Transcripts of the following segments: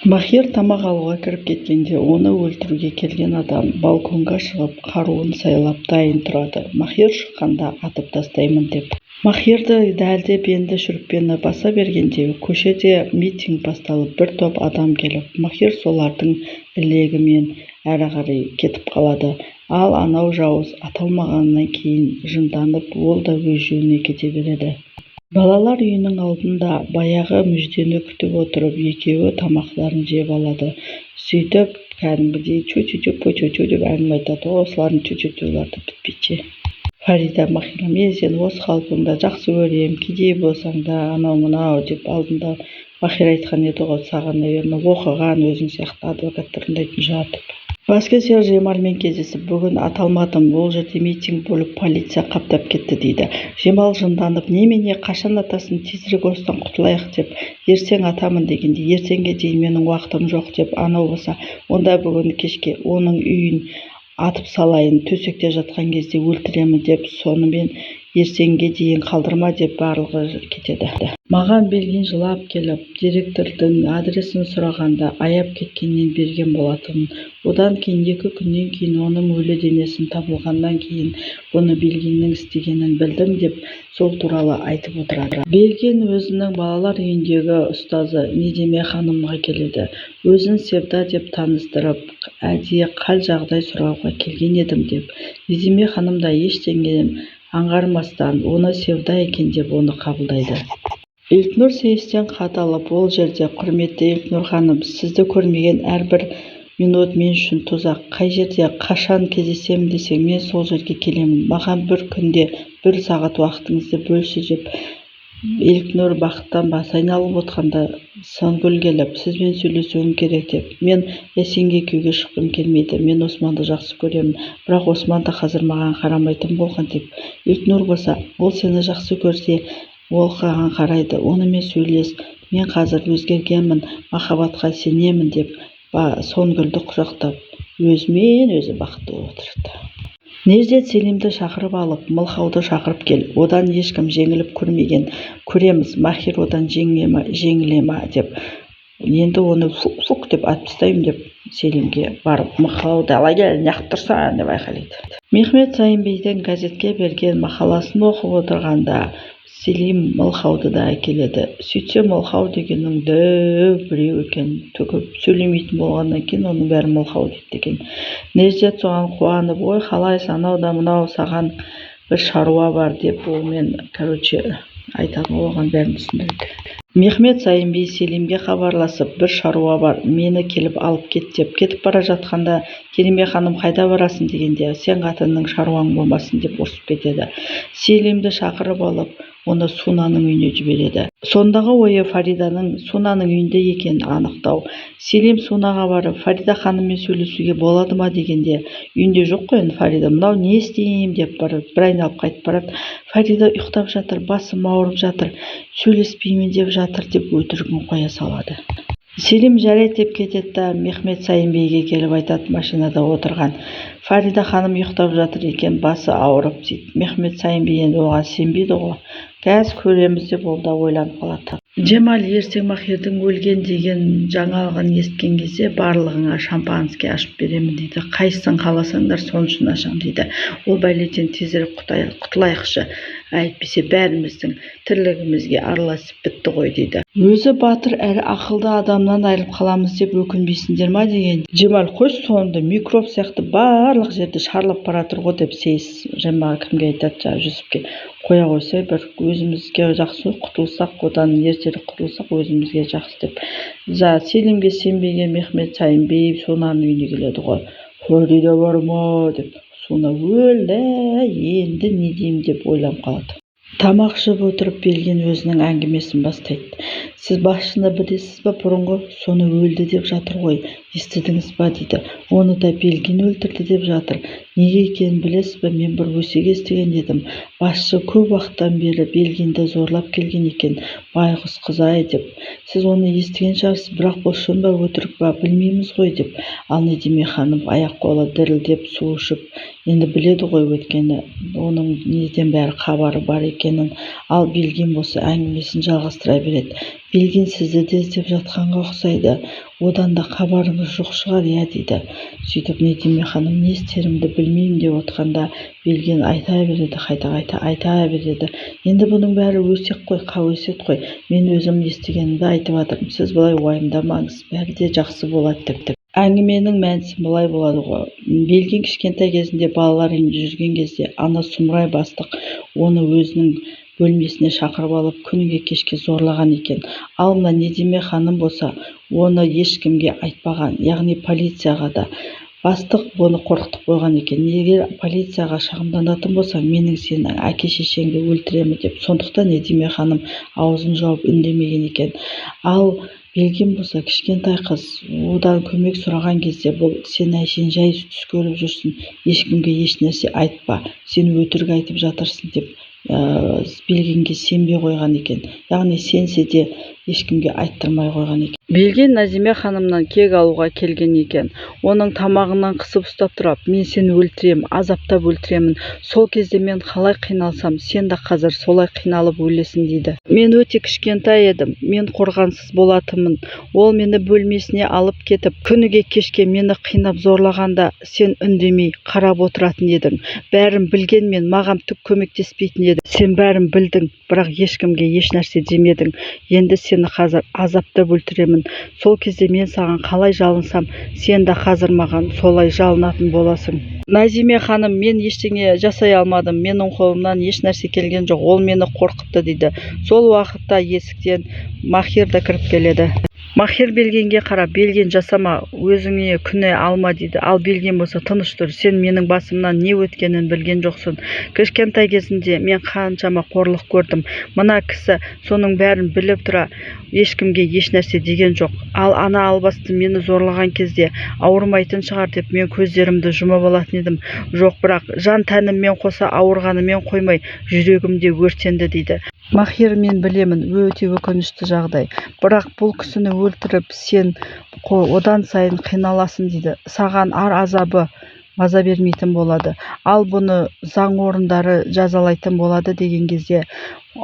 Махир тамақ алуға кіріп кеткенде оны өлтіруге келген адам балконға шығып, қаруын сайлап дайын тұрады. Махир шыққанда атып тастаймын деп. Махирді дәлдеп енді шүріппені баса бергенде көшеде митинг басталып, бір топ адам келіп, Махир солардың ілегімен әрі қарай кетіп қалады. Ал анау жауыз аталмағаннан кейін жынданып, ол да өз жөніне кете береді. Балалар үйінің алдында баяғы Мүждені күтіп отырып, екеуі тамақтарын жеп алады. Сөйтіп, кәдімгідей чу-чу-чу, пу-чу-чу деп әңгіме айтады ғой, осылардың чу-чу-чулары бітпейді ше. Фарида Махирға: «Мен сені осы қалпыңда жақсы көрем, кедей болсаң да, анау-мынау», – деп алдында Махир айтқан еді ғой, саған, наверное, оқыған, өзің сияқты адвокаттар ұнайтын шығар деп. Баскесер Жемалмен кездесіп, бүгін ата алмадым, ол жерде митинг болып, полиция қаптап кетті дейді. Жемал жынданып, немене, қашан атасың, тезірек осыдан құтылайық деп, ертең атамын дегенде, ертеңге дейін менің уақытым жоқ деп, анау болса, онда бүгін кешке оның үйін атып салайын, төсекте жатқан кезде өлтіремін деп, сонымен ертеңге дейін қалдырма деп барлығы кетеді. Маған Белгин жылап келіп, директордың адресін сұрағанда аяп кеткеннен берген болатын. Одан кейін 2 күннен кейін оның өлі денесін табылғаннан кейін бұны Белгиннің істегенін білдім деп, сол туралы айтып отырады. Белгин өзінің балалар үйіндегі ұстазы Недиме ханымға келеді. Өзін Севда деп таныстырып, әдейі хал-жағдай сұрауға келген едім деп. Недиме ханым да ештеңе аңғармастан, оны Севда екен деп оны қабылдайды. Илкнұр Сейістен хат алып, ол жерде: «Құрметті Илкнұр ханым, сізді көрмеген әрбір минут мен үшін тұзақ. Қай жерде, қашан кездесемін десең, мен сол жерге келемін. Маған бір күнде бір сағат уақытыңызды бөлші», – деп. Илкнұр бақыттан басы айналып отқанда Сонгүл келіп, сізбен сөйлесуім керек деп. Мен Ясинге күйеуге шыққым келмейді, мен Османды жақсы көремін, бірақ Осман да қазір маған қарамайтын болған деп. Илкнұр болса, ол сені жақсы көрсе, ол саған қарайды, онымен сөйлес, мен қазір өзгергенмін, махаббатқа сенемін деп, Сонгүлді құшақтап, өзімен өзі бақытты болып отырады. Неждет Селимді шақырып алып, мылқауды шақырып кел, одан ешкім жеңіліп көрмеген, көреміз, Махир одан жеңе ма, жеңіле ма деп. Енді оны фук-фук деп атып тастаймын деп, Селимге барып, мылқауды ала кел, неғып тұрсың деп айқайлайды. Мехмет Сайын газетке берген мақаласын оқып отырғанда Селим мылқауды да әкеледі. Сөйтсе, мылқау дегеннің дәу біреу екен, көп сөйлемейтін болғаннан кейін оның бәрі мылқау дейді екен. Неждет соған қуанып, ой, қалайсың, анау да мынау, саған бір шаруа бар деп, онымен, короче, айтады ғой, оған бәрін түсіндіреді. Мехмет Сайын Селимге хабарласып, бір шаруа бар, мені келіп алып кет деп. Кетіп бара жатқанда Кериме ханым қайда барасың дегенде, сен қатынның шаруаң болмасын деп ұрсып кетеді. Селимді шақырып алып, оны Сунаның үйіне жібереді. Сондағы ойы Фариданың Сунаның үйінде екенін анықтау. Селим Сунаға барып, Фарида ханыммен сөйлесуге болады ма дегенде, үйінде жоқ қой енді Фарида. Мынау не істеймін деп барып, бір айналып қайтып барады. Фарида ұйықтап жатыр, басым ауырып жатыр, сөйлеспеймін деп жатыр деп өтірігін қоя салады. Селим жарайды деп кетеді да, Мехмет Сайын келіп айтады машинада отырған. Фарида ханым ұйықтап жатыр екен, басы ауырып дейді. Мехмет Сайын енді оған сенбейді ғой. Қазір көреміз деп ол да ойланып қалады. Джемал ертең Махирдің өлген деген жаңалығын естіген кезде барлығыңа шампанский ашып беремін дейді. Қайсысын қаласаңдар, соншысын ашам дейді. Ол бәледен тезірек құтылайықшы, әйтпесе бәріміздің тірлігімізге араласып бітті ғой дейді. Өзі батыр әрі ақылды адамнан айырылып қаламыз деп өкінбейсіңдер ма деген. Джемал, қойшы соныңды, микроб сияқты барлық жерді шарлап бара жатыр ғой деп сейіс жаңағы кімге айтады, жаңағы Жүсіпке, қоя қойсай, бір өзімізге жақсы, құтылсақ, одан ертерек құтылсақ, өзімізге жақсы деп. Селимге сенбеген Мехмет Сайын Сунаның үйіне келеді ғой. Фарида бар ма деп. Суна өлді, енді не деймін деп ойланып қалады. Тамақ ішіп отырып Белген өзінің әңгімесін бастайды. Сіз басшыны білесіз ба бұрынғы? Соны өлді деп жатыр ғой, естідіңіз ба дейді. Оны да Белген өлтірді деп жатыр. Неге екенін білесіз бе? Мен бір өсек естіген едім. Басшы көп уақыттан бері Белгенді зорлап келген екен, байғұс қыз-ай деп. Сіз оны естіген шығарсыз, бірақ бұл шын ба, өтірік па, білмейміз ғой деп. Ал Недиме ханым аяқ-қолы дірілдеп су ішіп, енді біледі ғой өйткені оның неден бәрі хабары бар екенін. Ал Белген болса әңгімесін жалғастыра береді. Белген сізді де іздеп жатқанға ұқсайды. Одан да хабарыңыз жоқ шығар, иә, дейді. Сөйтіп Недиме ханым не істерімді білмеймін деп отқанда, Белген айта береді, қайта-қайта айта береді. Енді бұның бәрі өсек қой, қауесет қой. Мен өзім естігенімді айтып жатырмын. Сіз былай уайымдамаңыз, бәрі де жақсы болады деп. Әңгіменің мәнісі былай болады ғой. Белген кішкентай кезінде балалар үйінде жүрген кезде ана сұмырай бастық оны өзінің бөлмесіне шақырып алып, күніге кешке зорлаған екен. Ал мына Недиме ханым болса, оны ешкімге айтпаған, яғни полицияға да. Бастық бұны қорқытып қойған екен. Егер полицияға шағымданатын болсаң, менің сенің әке-шешеңді өлтіремін деп. Сондықтан Недиме ханым аузын жауып үндемеген екен. Ал Белген болса, кішкентай қыз, одан көмек сұраған кезде, бұл сен әшейін жай түс көріп жүрсің, ешкімге еш нәрсе айтпа, сен өтірік айтып жатырсың деп Белгенге сенбей қойған екен. Яғни сенсе де ешкімге айттырмай қойған екен. Белген Назиме ханымнан кек алуға келген екен. Оның тамағынан қысып ұстап тұрып, мен сені өлтіремін, азаптап өлтіремін. Сол кезде мен қалай қиналсам, сен де қазір солай қиналып өлесің дейді. Мен өте кішкентай едім, мен қорғансыз болатынмын. Ол мені бөлмесіне алып кетіп, күніге кешке мені қинап зорлағанда, сен үндемей қарап отыратын едің. Бәрін білгенмен маған түк көмектеспейтін едің. Сен бәрін білдің, бірақ ешкімге еш нәрсе демедің. Енді сені қазір азаптап өлтіремін. Сол кезде мен саған қалай жалынсам, сен де қазір маған солай жалынатын боласың. Назиме ханым, мен ештеңе жасай алмадым, менің қолымнан еш нәрсе келген жоқ, ол мені қорқытты дейді. Сол уақытта есіктен Махир да кіріп келеді. Махир Белгенге қарап, Белген, жасама, өзіңе күнә алма дейді. Ал Белген болса, тыныш тұр, сен менің басымнан не өткенін білген жоқсың. Кішкентай кезімде мен қаншама қорлық көрдім. Мына кісі соның бәрін біліп тұра ешкімге еш нәрсе деген жоқ. Ал ана албасты мені зорлаған кезде ауырмайтын шығар деп мен көздерімді жұмып алатын едім. Жоқ, бірақ жан тәніммен қоса ауырғанымен қоймай, жүрегім де өртенді дейді. Махир, мен білемін, өте өкінішті жағдай. Бірақ бұл кісіні өлтіріп, сен одан сайын қиналасың дейді. Саған ар азабы маза бермейтін болады. Ал бұны заң орындары жазалайтын болады деген кезде,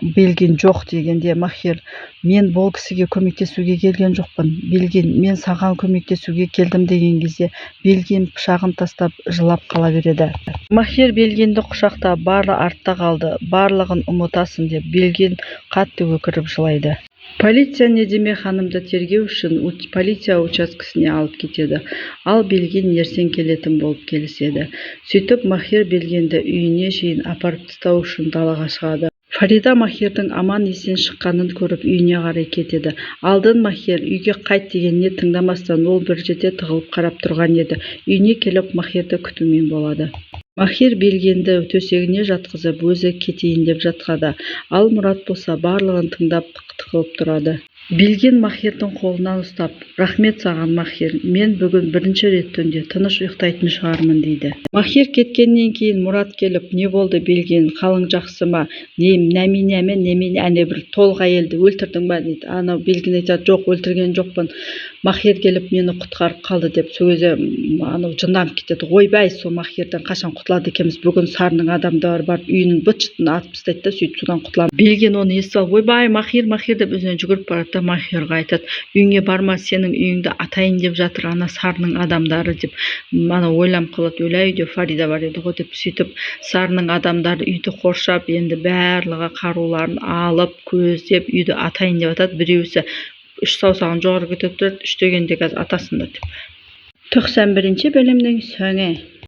Белген жоқ дегенде, Махир, мен бұл кісіге көмектесуге келген жоқпын. Белген, мен саған көмектесуге келдім деген кезде, Белген пышағын тастап жылап қала береді. Махир Белгенді құшақтап, бары артта қалды, барлығын ұмытасың деп Белген қатты өкіріп жылайды. Полиция Недиме ханымды тергеу үшін полиция учаскесіне алып кетеді. Ал Белген ертең келетін болып келіседі. Сөйтіп Махир Белгенді үйіне шейін апарып тастау үшін далаға шығады. Фарида Махирдің аман-есен шыққанын көріп, үйіне қарай кетеді. Алдын Махир үйге қайт дегеніне тыңдамастан, ол бір жерде тығылып қарап тұрған еді. Үйіне келіп Махирді күтумен болады. Махир Белгенді төсегіне жатқызып, өзі кетейін деп жатқады. Ал Мұрат болса, барлығын тыңдап тығылып тұрады. Белген Махирдің қолынан ұстап, рахмет саған, Махир, мен бүгін бірінші рет түнде тыныш ұйықтайтын шығармын дейді. Махир кеткеннен кейін Мұрат келіп, не болды Белген, қалың жақсы ма? Не, нәминәме, немене, әне бір толық әйелді өлтірдің ба дейді. Анау Белген айтады, жоқ, өлтірген жоқпын. Махир келіп мені құтқарып қалды деп. Сол кезде анау жынданып кетеді. Ойбай, сол Махирден қашан құтылады екенбіз? Бүгін Сарының адамдары барып үйінің быт-шытын атып тастайды да, сөйтіп содан құтыламыз. Белген оны естіп алып, ойбай, Махир, Махир деп өзінен жүгіріп барады да, Махирға айтады, үйіңе барма, сенің үйіңді атайын деп жатыр ана Сарының адамдары деп. Ана ойланып қалады, өлә, үйде Фарида бар еді ғой деп. Сөйтіп Сарының адамдары үйді қоршап, енді барлығы қаруларын алып, көздеп үйді атайын деп жатады. Біреусі үш саусағын жоғары көтеріп тұрады, үш дегенде қазір атасыңдар деп. 91-бөлімнің соңы.